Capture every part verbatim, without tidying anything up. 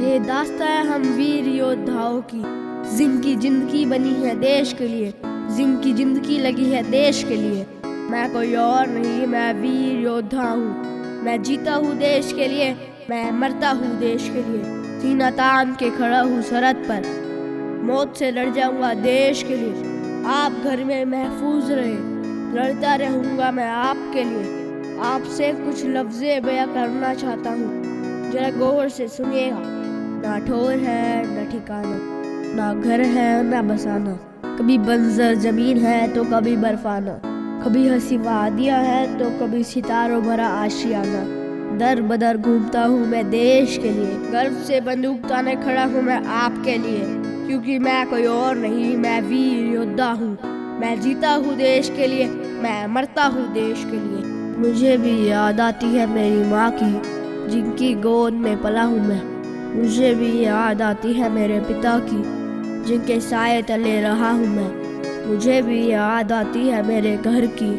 ये दास्तां है हम वीर योद्धाओं की, जिनकी जिंदगी बनी है देश के लिए, जिनकी जिंदगी लगी है देश के लिए। मैं कोई और नहीं, मैं वीर योद्धा हूँ। मैं जीता हूँ देश के लिए, मैं मरता हूँ देश के लिए। सीना तान के खड़ा हूँ सरहद पर, मौत से लड़ जाऊंगा देश के लिए। आप घर में महफूज रहे, लड़ता रहूंगा मैं आपके लिए। आपसे कुछ लफ्ज़ें बयां करना चाहता हूँ, जरा गौर से सुनिएगा। ना ठौर है ना ठिकाना, ना घर है ना बसाना। कभी बंजर जमीन है तो कभी बर्फाना, कभी हंसी वादियां है तो कभी सितारों भरा आशियाना। दर बदर घूमता हूँ मैं देश के लिए, गर्व से बंदूक ताने खड़ा हूँ मैं आपके लिए, क्योंकि मैं कोई और नहीं, मैं वीर योद्धा हूँ। मैं जीता हूँ देश के लिए, मैं मरता हूँ देश के लिए। मुझे भी याद आती है मेरी माँ की, जिनकी गोद में पला हूँ मैं। मुझे भी याद आती है मेरे पिता की, जिनके साए तले रहा हूँ मैं। मुझे भी याद आती है मेरे घर की,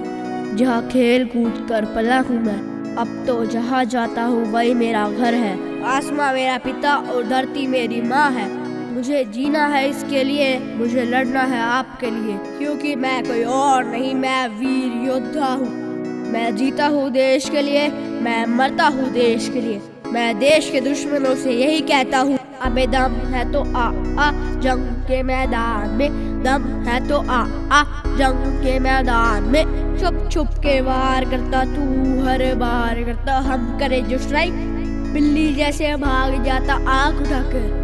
जहाँ खेल कूद कर पला हूँ मैं। अब तो जहाँ जाता हूँ वही मेरा घर है। आसमां मेरा पिता और धरती मेरी माँ है। मुझे जीना है इसके लिए, मुझे लड़ना है आपके लिए, क्योंकि मैं कोई और नहीं, मैं वीर योद्धा हूँ। मैं जीता हूँ देश के लिए, मैं मरता हूँ देश के लिए। मैं देश के दुश्मनों से यही कहता हूँ, अबे दम है तो आ, आ जंग के मैदान में, दम है तो आ, आ जंग के मैदान में। छुप छुप के वार करता तू, हर बार करता हम करे जो स्ट्राइक, बिल्ली जैसे भाग जाता आंख उठाकर।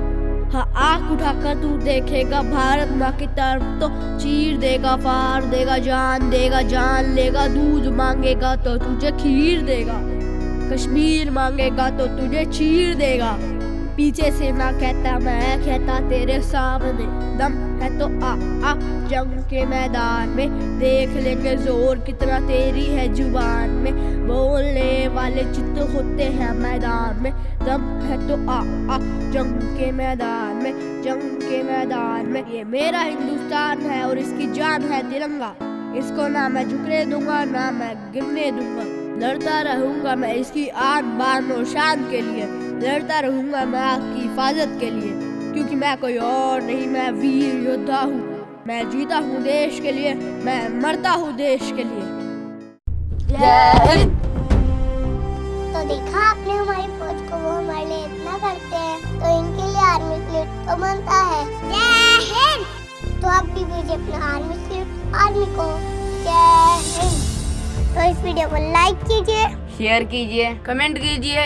हाँ, आंख उठाकर तू देखेगा भारत माँ की तरफ तो चीर देगा, फाड़ देगा, जान देगा, जान लेगा। दूध मांगेगा तो तुझे खीर देगा, कश्मीर मांगेगा तो तुझे चीर देगा। पीछे से ना कहता, मैं कहता तेरे सामने, दम है तो आ, आ जंग के मैदान में। देख लेंगे जोर कितना तेरी है जुबान में, बोलने वाले चित्त होते हैं मैदान में। दम है तो आ, आ जंग के मैदान में, जंग के मैदान में। ये मेरा हिंदुस्तान है और इसकी जान है तिरंगा, इसको ना मैं झुकने दूंगा, ना मैं गिरने दूंगा। लड़ता रहूंगा मैं इसकी आन, बान और शान के लिए, लड़ता रहूंगा मैं आपकी हिफाजत के लिए, क्योंकि मैं कोई और नहीं, मैं वीर योद्धा हूँ। मैं जीता हूँ देश के लिए, मैं मरता हूँ देश के लिए। जय हिंद। तो देखा आपने हमारी फौज को, वो हमारे लिए इतना करते हैं, तो इनके लिए आर्मी सल्यूट तो बनता है। जय हिंद। तो आप भी भेजिए अपना आर्मी सल्यूट आर्मी को। जय हिंद। तो इस वीडियो को लाइक कीजिए, शेयर कीजिए, कमेंट कीजिए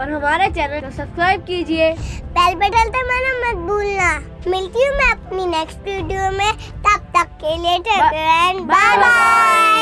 और हमारे चैनल को सब्सक्राइब कीजिए। बेल बटन दबाना मत भूलना। मिलती हूँ मैं अपनी नेक्स्ट वीडियो में, तब तक के लिए take care and bye bye।